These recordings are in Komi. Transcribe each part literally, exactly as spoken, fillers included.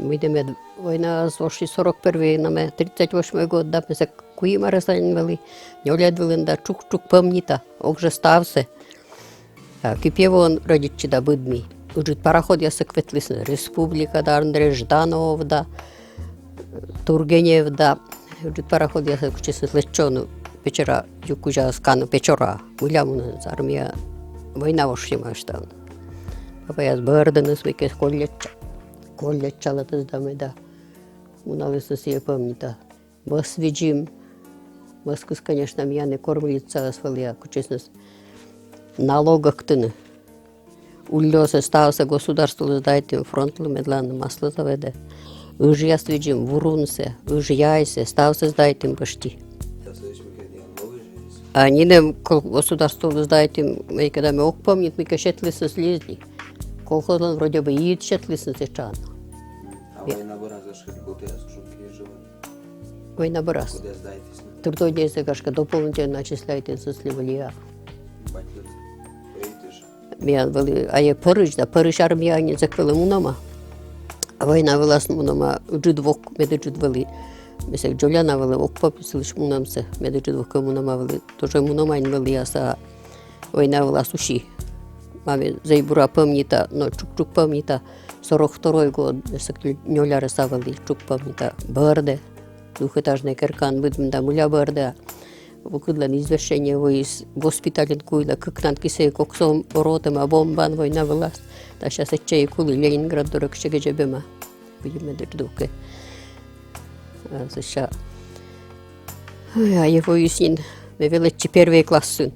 Мый да мед война вошли сорок первый, но ме тридцать восьмой год да, ме сэк куим аресанин вӧлі, нёльӧд вылын да, чук-чук помнита, ог жӧ ставсӧ. А Кипиевоын рӧдитчи да быдми. Ыджыд пароходъяс сэк ветлісны, «Республика» да, Андрей Жданов да, Тургенев да. Ыджыд пароходъяс кутісны лэччыны Печора ю кузяс канны Печора. Мыйла мунӧны, армия, война вошйӧма ӧшта. Папаяс бӧрдіныс, мыйкӧ колледжӧ, колледжсӧ локтіс да мый да. Муналісны, сійӧ помнита. Мӧс видзим. Мӧскыс, конечно, миян и кормилицаыс вӧлі, а кутісны налог ӧктыны. Уллёсӧ, ставсӧ государстволы сдайтім, фронтлы, медлӧн маслозаводӧ. Ыжъяс видзим, вурунсӧ, ыжъяйсӧ, ставсӧ сдайтім пӧшти. А нинӧм кол-, государстволы сдайтім, мыйкӧ да ме ог помнит, мыйкӧ сетлісны слизни. Колхозлӧн вроде бы и сетлісны сэтшӧм. А война бӧрас гашкӧ льготаяс кутшӧмкӧ жӧ вӧлі? Война бӧрас. Кодъяс сдайтісны? Трудоднёйсӧ гашкӧ дополнительно начисляйтісны, если вӧлі. Миян вӧлі, а, айӧ пӧрысь да, пӧрысь армияянин сэк вӧлі мунӧма. А война вылас мунӧма ыджыд вок, мед ыджыд вӧлі. Ме сэк дзоляна вӧлі, ог помнит сылысь мунӧмсӧ, мед ыджыд вокӧ мунӧма вӧлі. Тоже мунӧма нин вӧлі, а сэк война вылас уси. Ме зэв бура помнита, но чук-чук помнита. Сорок второй год, ме сэк нёль арӧса вӧлі, чук помнита. Бӧрдӧ. Двухэтажнӧй керкаын быдмим да, мыйла бӧрдӧ. Вокыдлӧн извещение воис: госпитальын куйлӧ, кыкнан кисӧ кок сӧмын оротӧма бомбаӧн война вылас. Да сэсся сэтчӧ и кулі, Ленинград дорӧ кытчӧкӧ дзебӧма. Видимо, дыр дукӧ. А сэсся, ой, а и воис нин, ме велӧдчи первый классын.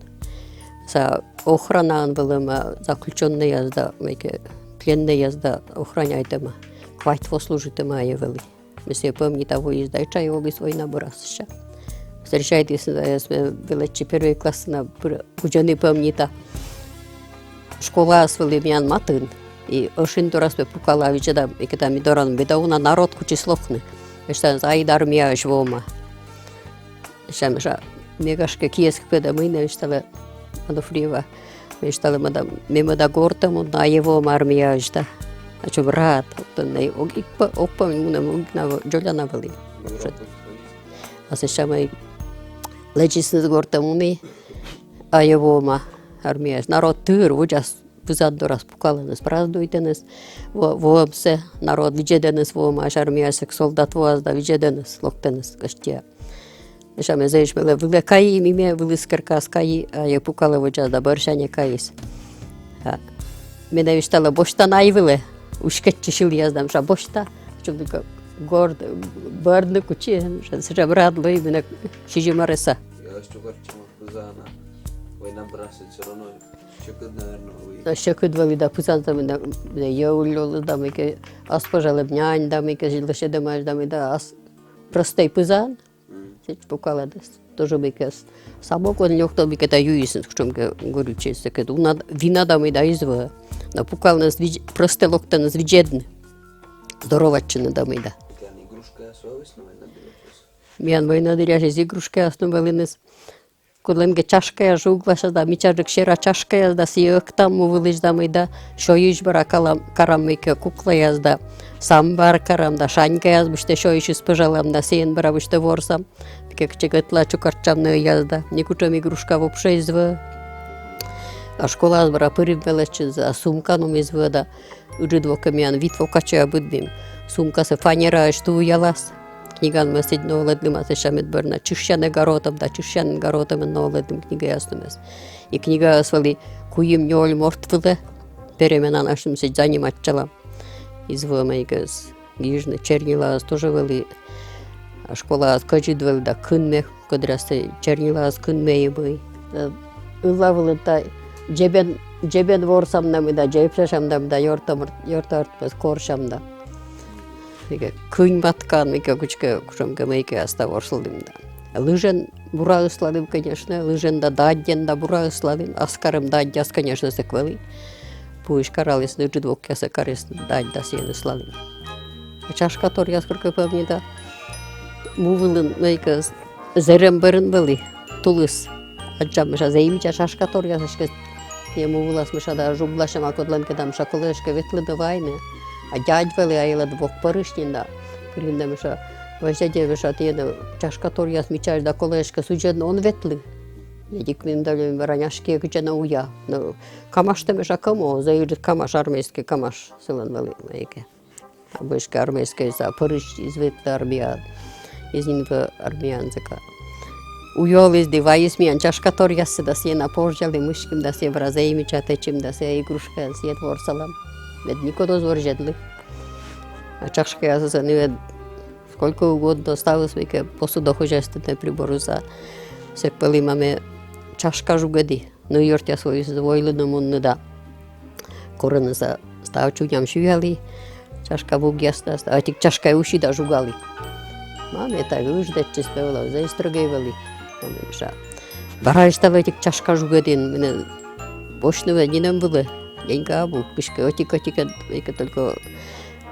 Сэсся охранаын вӧлӧма заключённӧйяс да, мыйкӧ, пленнӧйяс да охраняйтӧма. Квайт во служитӧма айӧ вӧлі. Ме сійӧ помнита, воис да, и чай оліс война бӧрас сэсся. Встречайтісны да, ме велӧдчи первый классын, пыр-, кутшӧм и помнита. Школаыс вӧлі миян матын. И ӧшинь дорас ме пукала, видзӧда, мыйкӧ да ми дорын, беда уна народ кутчис локны. Ӧшта, айда армияысь воӧма. Сэсся ме гашкӧ киас кыпӧда, мый нӧ, висьталӧ Ануфриева. Висьталӧ, мый да, ме, мый да, гортӧ мун, но айӧ воӧма армияысь да. А чом рад, то нӧ ог, ог помнит, мунӧма, ог на, дзоляна вӧлі. А сэсся мый лэдзисны гортӧ мунны, айӧ воӧма армияысь. Народ тыр, водзас пызан дорас пукалӧныс, празднуйтӧныс во-, воӧмсӧ, народ видзӧдӧныс воӧмаӧсь армияысь, солдат воас да видзӧдӧныс, локтӧныс гӧстьӧя. Сэсся ме зэв эськӧ вӧлі вылӧ кайи, ми ме вылыс керкаас кайи, айӧ пукалӧ водзас да бӧрсяньӧ кайис. А менӧ висьталӧ: «Босьтан ай вылӧ». Уськӧдчи сьылъяс да, мися, босьта. Чук, только горд, бӧрдны кутчи, мися, сэсся рад лои, менӧ сизим арӧса. Я ещё короче, пызана. Война бӧрас всё равно сьӧкыд, наверное, вӧлі. Да, сьӧкыд вӧлі да, пызан да, мый да, йӧ уллёлы да, мыйкӧ ас пӧжалӧм нянь да, мыйкӧ лӧсьӧдӧмаӧсь да, мый да, ас простӧй пызан. Сэтчӧ пукалӧныс. Тоже мыйкӧ самогон лёктӧ, мыйкӧ да юисны, кутшӧмкӧ горючӧйсӧ кӧ. Уна вина да мый да эз вӧв. Но пукалӧныс видз-, простӧ локтӧныс видзӧдны. Здоровайтчыны да мый да. Миян война дырйи эз игрушкаяс но вӧліныс. Кодлӧнкӧ чашкаяс жугласяс да, мичаджык сера чашкаяс да, сійӧ ӧктам му вылысь да мый да, сёйысь бара калам, карам мыйкӧ куклаяс да, самбар карам да, шанькаяс быттьӧ сёйысьыс пӧжалам да, сійӧн бара быттьӧ ворсам. Мыйкӧ кытчӧкӧ ӧтлаӧ чукӧртчам нӧ, ӧяс да, некутшӧм игрушка вообще эз вӧв. А школаас бара пырим велӧдчыны, а сумка нумис вӧв да, ыджыд вокӧ, миян вит во кадсянь быдмим. Сумкасӧ фанераысь ту уялас. Книгаӧн ме сідз новлӧдлім, а сэсся мед бӧр на чышъянӧ гаротӧм да, чышъянӧ гаротӧмӧн новлӧдлім книгаяснымӧс. И книгаыс вӧлі куим-нёль морт вылӧ, переменанаысь сідз заниматчалам. Эз вӧв мыйкӧ гижны, чернилаыс тоже вӧлі, а школаас кӧдзыд вӧлі да кынме, кодыръястӧ чернилаыс кынме и мый. Э, ылла вылын тай дзебен, дзебен ворсам да мый да, дзебсясям да мый да, ёрта-морт-, ёрта-артмӧс корсям да. Мыйкӧ кынь маткаӧн, мыйкӧ кутшӧмкӧ, кутшӧмкӧ мыйкӧ аста ворслім да. Лыжиӧн бура ӧтлалім, конечно, лыжиӧн да даддьӧн да бура ӧтлалім, ас карӧм даддьяс, конечно, сэк вӧлі. Пуысь каралісны, ыджыд вокъясӧ карисны дадь да, сійӧн ӧтлалім. А чашка торъяс, кӧркӧ, помнита, му вылын мыйкӧ зэрӧм бӧрын вӧлі тулыс. Аддзам, мися, зэв мича чашка торъяс эськӧ. Ме му вылас, мися, да жугласьӧма, кодлӧнкӧ да, мися, колӧ эськӧ ветлыны вайны. А дядь вӧлі, а йылысь вок пӧрысь нин да. Кырымдӧ, мися, вӧзйӧдӧ, мися, тіян чашка торъяс мичаӧсь да, колӧ эськӧ судзӧдны, он ветлы. Эдик мында лём раняшки кыдз на уя. Но камаштӧ, мися, кӧ мо, зэв ыджыд камаш, армейскӧй камаш сылӧн вӧлі мыйкӧ. Абу эськӧ армейскӧйыс, а пӧрысь из ветлы армияӧ, из нин вӧв армияын зэв кӧ. Уяліс ды вайис миян чашка торъяссӧ да, сійӧн на пожъялім, мыським да, сійӧ бара зэв мича тэчим да, сійӧ игрушкаяс, сійӧс ворсалам. Мед некод оз ворзьӧдлы. А чашкаясыс ӧні вед сколько угодно, ставыс мыйкӧ посудохозяйственнӧй приборыс. Сэк вӧлі мамӧ чашка жугӧді. Ныв ёртъяс воис войлыны мунны да. Корӧны, став чуням сюялі, чашка вугъяснас, а ӧтик чашкаӧ уси да жугалі. Мамӧ тай ыждӧдчис пӧ вӧлі, зэв строгӧй вӧлі. Мамӧ, мися, бара, висьталӧ, ӧтик чашка жугӧдін, менӧ босьтны вед нинӧм вылӧ, деньга абу, кыськӧ ӧтик-ӧтик, ӧтик только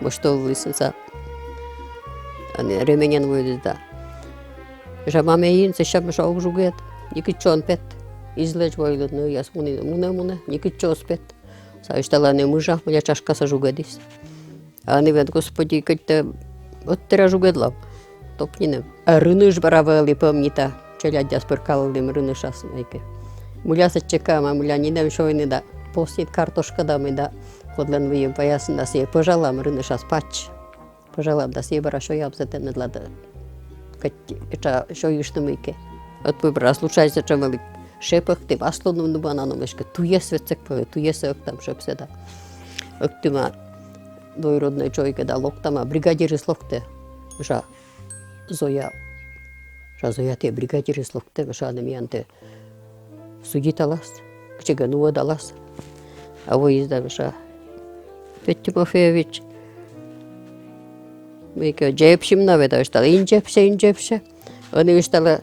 босьтӧ вӧлі сыса. Ӧні ременьӧн воис да. Мися, мамӧ ин, сэсся, мися, ог жугӧд, некытчӧ он пет. Излӧдз войлыны, ныв ёртъяс мунӧ, мунӧ, мунӧ, некытчӧ оз пет. Ставыс, висьталӧ, ӧні мыжа, мыйла чашкасӧ жугӧдіс. А ӧні вед, Господи, кӧть тэ ӧтарӧ жугӧдлан. Топнинӧ. А рыныш бара вӧлі, помнита, челядьяс пыр калылім рынышас мыйкӧ. Мыйла сэтчӧ кӧ, ма, мыйла нинӧм сёйны да, поснита картошка да мый да, кодлӧн выйым ваясны да, сійӧ пӧжалам рынышас пач. Пӧжалам да, сійӧ бара сёям сэтӧн, медлада кӧть этша сёйыштны мыйкӧ. Ӧтпыр бара случай сэтшӧм вӧлі, шеп ӧктім, аслыным нуӧма на, но эськӧ туйӧс вед сэк вӧлі, туйӧс ӧктам шепсӧ да. Ӧктіма двоюроднӧй чойкӧ да локтама, бригадирыс локтӧ. Мися, Зоя. Мися, Зоя, тэ, бригадирыс локтӧ, мися, ӧні миян тэ судиталас, кытчӧкӧ нуӧдалас. А воис да, мися, Петя Тимофеевич, мыйкӧ дзебсим на вед, а, висьталӧ, ин дзебсьӧ, ин дзебсьӧ. Ӧні, висьталӧ,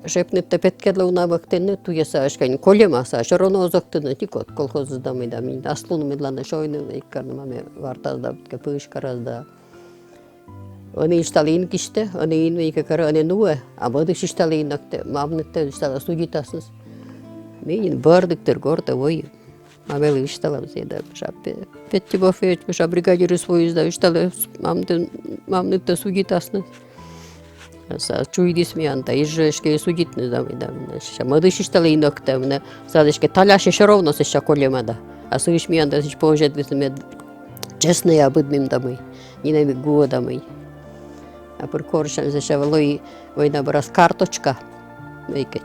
шепнытӧ петкӧдлӧ, уна вӧктыны, туйӧс эськӧ кольӧма, а всё равно оз ӧктыны некод, колхозыс да мый да, мый аслыным медлана сёйны, мыйкӧ, мамӧ вартас да, кӧть пыысь карас да. Ӧні, висьталӧ, ин кисьтӧ, ӧні ин мыйкӧ кӧрӧ, ӧні нуӧ, а мӧдысь, висьталӧ, ин ӧктӧ, мамнытӧ, висьталӧ, судитасныс. Ме нин бӧр дыр гортӧ вои. Мамлы висьталам сійӧ да, мися, Пе-, Петя Тимофеевич, мися, бригадирыс воис да, висьталӧ, мамнытӧ, мамнытӧ судитасныс. Сэсся чуйдіс миян да, иж жӧ эськӧ судитны да, мый да, мый да. Сэсся мӧдысь, висьталӧ, ин ӧктӧ, мый да. Сэсся эськӧ талясьӧ, всё равно сэсся кольӧма да. А сыысь миян да сідз повзьӧдлісны, мед честнӧя быдмим да мый. Нинӧм эг гуӧ да мый. А пыр корсям, сэсся вӧлі война бӧрас карточка. Мыйкӧ.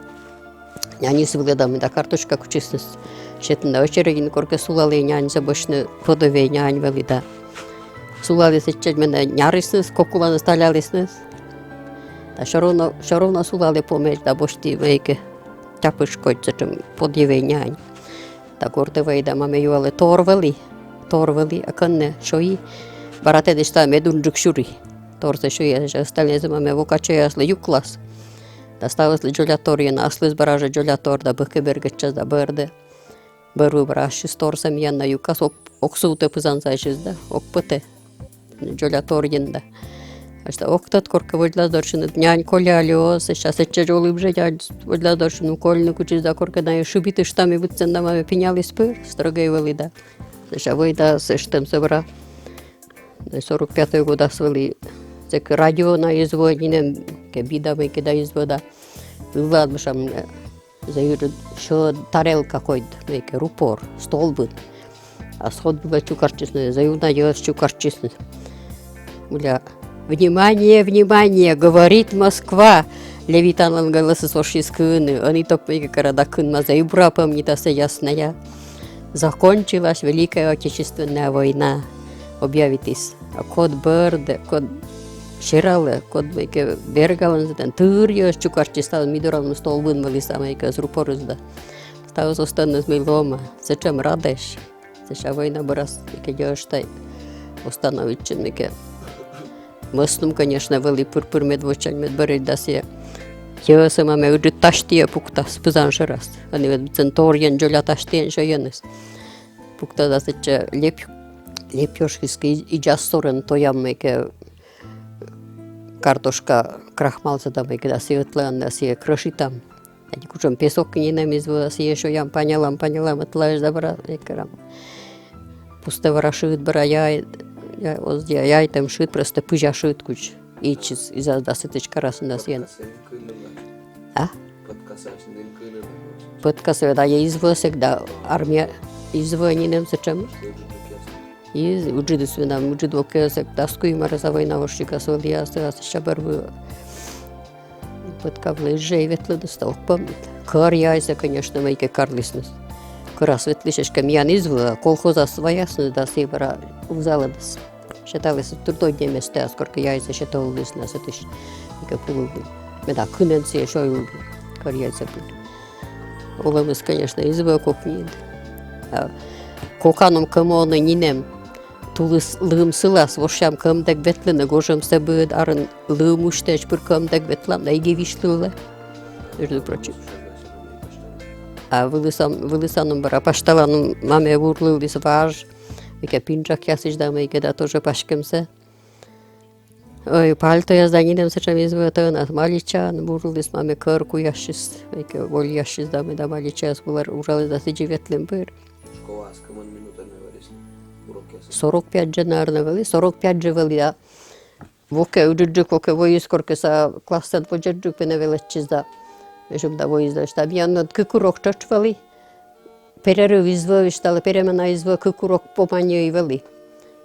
Няньыс вылӧ да мый да, карточка кутчисны сетны да, ӧчередьын коркӧ сулалі няньсӧ босьтны, роддӧмӧ нянь вӧлі да. Сулалі сэтчӧдз, менӧ нярисны, кок уланыс талялісны. Да всё равно, всё равно сулалі помӧдз да босьті мыйкӧ тяпыш кодь сэтшӧм подъявӧй нянь. Да гортӧ вои да, мамӧ юалӧ, тор вӧлі, тор вӧлі, а кӧн нӧ сёйи, бара тэд, висьталӧ, мед унджык сюри. Торсӧ сёйӧ, сэсся ӧсталӧнзэ мамӧ вока чойяслы юклас. Да ставыслы дзоля торйӧн, аслыс бара жӧ дзоля тор да, бӧкӧ бергӧдчас да бӧрдӧ. Бӧрвыв бара ассьыс торсӧ миян на юкас, ог, ог сувтӧ пызан сайысь да, ог пӧтӧ. Дзоля торйӧн да. Ачта ог тӧд, коркӧ водзлас дорсьыны, нянь кольӧ али оз, сэсся сэтчӧдз олӧм жӧ, нянь водзлас дорсьыны кольны кутчис да, коркӧ найӧс шыбитыштам и быдсӧн да, мамӧ пиняліс пыр, строгӧй вӧлі да. Сэсся война эштӧмсӧ бара. Сорок пятӧй годас вӧлі, сэк радио на эз вӧв, нинӧм кӧ би да мыйкӧ да эз вӧв да. Ылад, мися, зэв ыджыд сьӧд тарелка кодь, мыйкӧ рупор, столбын. А сход вылӧ чукӧртчисны, зэв уна йӧз чукӧртчисны. Мыйла: «Внимание, внимание, говорит Москва!» Левитанлӧн гӧлӧсыс ошйис кыыны, ӧні топмӧ кӧ кӧра да кынма, зэв бура помнита сэсся найӧ. «Закончилась Великая Отечественная война», объявитіс. А код бӧрдӧ, код сералӧ, код мыйкӧ бергалӧ сэтӧн, тыр йӧз чукӧртчис, ставыс ми дорам, столбын вӧлі, самӧй кӧ рупорыс да. Ставыс оз тӧдны, мый лоӧма, сэтшӧм радӧсь. Сэсся война бӧрас кӧ, йӧз тай оз тӧдны, виччысьӧ мыйкӧ. Мӧснум, конечно, вӧлі пыр-пыр мед вочаӧн, мед бӧрӧдь да сійӧ. Йӧзсӧ мамӧ ыджыд тасьтіӧ пуктас пызан шӧрас. Ӧні вед быдсӧн торйӧн, дзоля тасьтіӧн сёйӧныс. Пуктас да сэтчӧ леп-, лепёшкиыс кӧ, и-, идзас сорӧн тоям мыйкӧ картошка крахмалсӧ да мыйкӧ да, сійӧ ӧтлаын да сійӧ крӧшитам. Ӧти кутшӧм песок нинӧм эз вӧв, сійӧ сёям, панялам, панялам, ӧтлаӧсь да бара, мыйкӧ керам. Пустӧ бара, шыыд бара, я, Я, оз я, яйтӧм шыд, просто пызя шыд кыдз ичӧтӧс изас да сэтысь карасны да сійӧн. А? Пӧткасӧ да, я, из вӧсӧг да, армия из вӧ нинӧм сэтшӧм. И ыджыдыс менам, ыджыд вокӧ сэк дас куим арӧса война ошйигас вӧлі, а сэсся бӧр вӧ. Пӧткавлӧ, изжӧ и ветлӧдіс да, ог помнит. Кӧр яйсӧ, конечно, мыйкӧ карлісны. Кӧрас ветлысь эськӧ миян из вӧ, колхозас ваясны да сійӧ бара вузалӧдіс. Сеталіс трудодней местаас, коркӧ яйсӧ сетӧ улісны, а сэтысь мыйкӧ пулывлі. Меда кынӧн сійӧ сёйлывлі, кӧр яйсӧ пулі. Олӧмыс, конечно, из вӧ кокниыд. А коканым кӧмӧны нинӧм. Тулыс лым сылас, вошъям кӧмдӧг ветлыны, гожӧмсӧ быд арын лым усьтӧдз пыр кӧмдӧг ветлам, да эг и висьтывлӧ, между прочим. А вылысаным, вылысаным бара пасьталаным мамӧ вурлывліс важ, мыйкӧ пинжакъясысь да мыйкӧ да тоже паськӧмсӧ. Ой, пальтояс да нинӧм сэтшӧм из вӧ, тӧнас маличаӧн вурліс мамӧ, кӧр куясис, мыйкӧ вольясис да мый да маличаӧс вылӧ ужаліс да сідзи ветлім пыр. Школаас кымын минутӧн вӧлі урокъяс? Сорок пять жӧ, наверно, вӧлі, сорок пять жӧ вӧлі, да. Вокӧ, ыджыдджык вокӧ воис, коркӧ сэсся классӧд водзджык менӧ велӧдчис да. Вежӧм да воис да, что миян кык урок тшӧтш вӧлі. Перерыв из вӧ, висьталӧ, перемена из вӧ, кык урок поманьӧй вӧлі.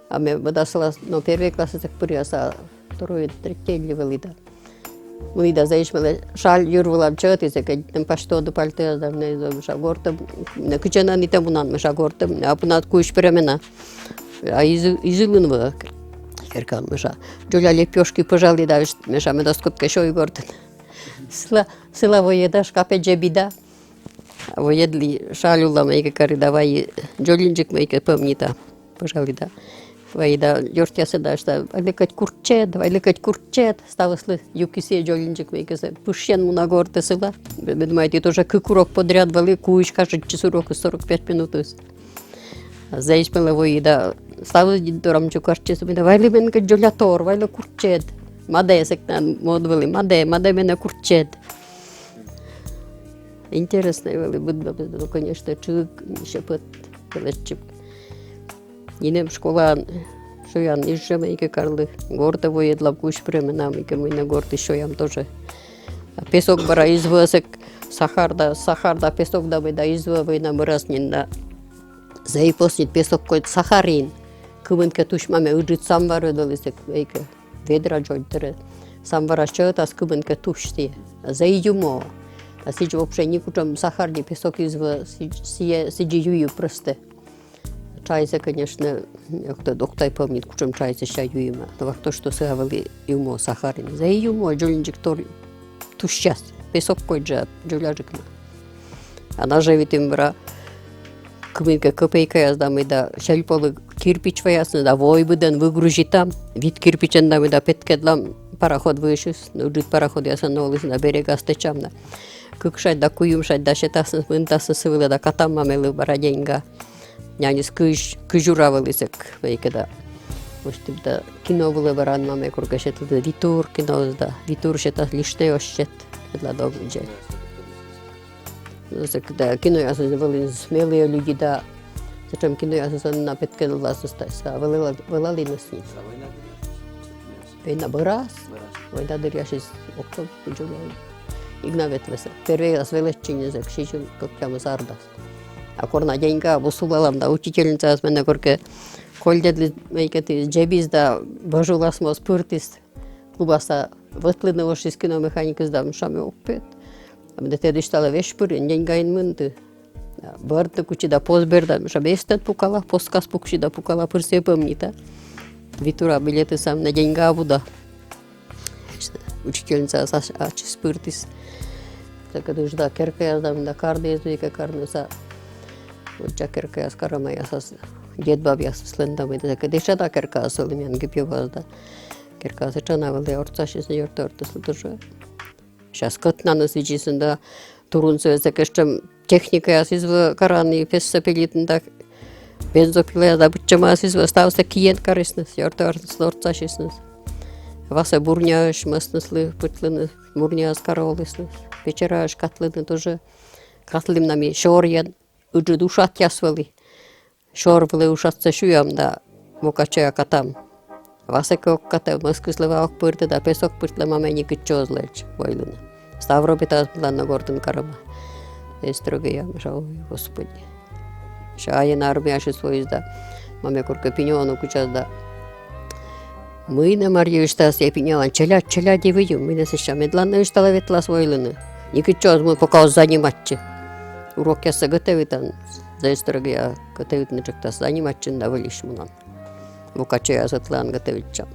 А ме быдасала, но первой классас эг пыръяс, а второй, третьӧй ли вӧлі да. Мый да зэв эськӧ мелӧ шаль йӧр вылам чӧтіс, эг нин пасьтӧдны пальтояс да, мый да, мыша, гортӧ, мый да, кытчӧ нӧ нин тэ мунан, мыша, гортӧ, мый да, а пунад кузь перемена. А из, из ылын вӧ керкаын, мыша. Дзоля лепёшки пӧжалі да, мыша, мед оз кодкӧ сёй гортын. Сыла, сыла вои да, шкапӧ дзеби да. Вои да ли, шаль улӧ мыйкӧ кары да вайи, дзолинджык мыйкӧ помнита. Пӧжалі да. Вайи да ёртъясӧ да, что вайлы кӧть курччӧд, вайлы кӧть курччӧд, ставыслы юкис сійӧ дзолинджык мыйкӧ сійӧ. Пышйӧн муна гортӧ сыла. Ме думайті, тоже кык урок подряд вӧлі, кузь кажитчис урокыс, сорок пять минутыс. А зэв эськӧ мелӧ вои да, ставыс дорам чукӧртчис, мый да, вайлы мен кӧть, дзоля тор, вайлы курччӧд. Мадӧ, сэк на мӧд вӧлі, мадӧ, мадӧ менӧ курччӧд. Интереснӧ вӧлі быдмӧ, ну, конечно, чук, ещӧ пӧт велӧдчим. Нинӧм школаын сёян изжӧ мыйкӧ карлі, гортӧ воӧдлам кузь переменаӧ мыйкӧ, мый на гортысь сёям тоже. А песок бара из вӧ, сэк сахар да, сахар да песок да мый да из вӧ война бӧрас нин да. Зэв и поснит песок кодь сахарин. Кымынкӧ тусь мамӧ ыджыд самвар вӧлі, сэк мыйкӧ ведра дзонь тӧрӧ. Самварас чӧтас кымынкӧ тусь сійӧ. Зэв юмо. А сідз вообще некутшӧм сахар ни песок из вӧ, сідз, сійӧ, сідзи юи просто. Чайсӧ, конечно, ог тӧд, ог тай помнит, кутшӧм чайсӧ сэсся юима. Но факт то, что сыа вӧлі юмо сахарин. Зэв юмо, дзолинджык тор тусьяс. Песок кодь жӧ, дзоляджык на. А нажӧвитім бара кымынкӧ копейкаяс да мый да, сельполы кирпич ваясны да, вой быдӧн выгрузитам, вит кирпичӧн да мый да петкӧдлам пароход вывсьыс, но ыджыд пароходъясӧн олісны да, берегас тэчам да. Кык шайт да куим шайт да сетасны, мынтасны сы вылӧ да катам мамӧлы бара деньга. Няньыс кызь, кызь ура вӧлі, сэк мыйкӧ да. Мый да кино вылӧ бара мамӧ коркӧ сетӧ, витур киноыс да, витур сетас, лишнӧй оз сет, тӧдла, догдзе. Сэк да киноясыс вӧліны «Смелые люди» да, сэтшӧм киноясыс на петкӧдласны да, вӧла-, вӧлаліныс нин. Война бӧрас? Война дырйиыс ог тӧд, кыдз вӧлі. Эг на ветлы сэк. Первойяс велӧдчинныд сэк сизим-кӧкъямыс ар дас. А кор на деньга абу сулалам да, учительницаыс менӧ коркӧ кольдӧдліс, мыйкӧ ті дзебис да бӧжулас моз пыртіс. Клубаса ветлыны ошйис киномеханикыс да, мыша, ме ог пет. А ме да тӧдысь талӧ веж пырин, деньгаӧн мынті. Бӧрдны кутчи да, пос бердад, мыша, ме эстӧн пукала, поскас пукси да пукала, пыр сійӧ помнита. Витура билетыс ӧні, деньга абу да. Учительница ачыс пыртіс. Сэк дыш да керкаяс да, мый да, карды эз вӧв эг карны сэсся. Воддза керкаяс карӧмаясас, дед-бабъясыслӧн да мый да, сэк дыш да керкаяс вӧлі миян Гиппиӧвас да. Керкаяс этша на вӧлі, ортсасисны ёрт-ӧ ёртыслы тоже. Час кӧтнаныс видзисны да, турунсӧ весиг эштӧм техникаяс из вӧв карӧны, пессӧ пилитны да, бензопилаяс да быдсямаяс из вӧв, ставсӧ киӧн карисны, ёрт-ӧ ёртыслы ортсасисны. Васӧ бурняысь мӧсныслы пытлыны, бурняыс карӧ олісны, печераысь катлыны тоже. Катлім на ми сёрйӧн, ыджыд ушатъяс вӧлі. Сёр вылӧ ушатсӧ сюям да, бока чая катам. Васӧ кӧ ог катӧв, мӧскыслы ваӧ ог пӧртӧв да, пес ог пыртлӧ, мамӧ некытчӧ оз лэдз Войлыны. Ставропетас мыдлан на гортын карӧма. Зэв стрӧгӧя, мися, ой, господи. Ся айӧ на армияысь воис да, мамӧ коркӧ пиньӧ онӧ кутчас да. Мый нӧ, Марья, ӧштас, я пиньӧлань, челядь, челядь и выйым, мый нӧ сэсся, медлан нӧ ӧшталӧ ветлас Войлыны. Некытчӧ оз мун, пока оз занимайтчы. Урокъяссӧ готӧвитан, зэв стрӧгӧя, готӧвитны тшӧктас, занимайтчан да выльысь мунан. Бука чаяс ӧтлаан готӧвитчан.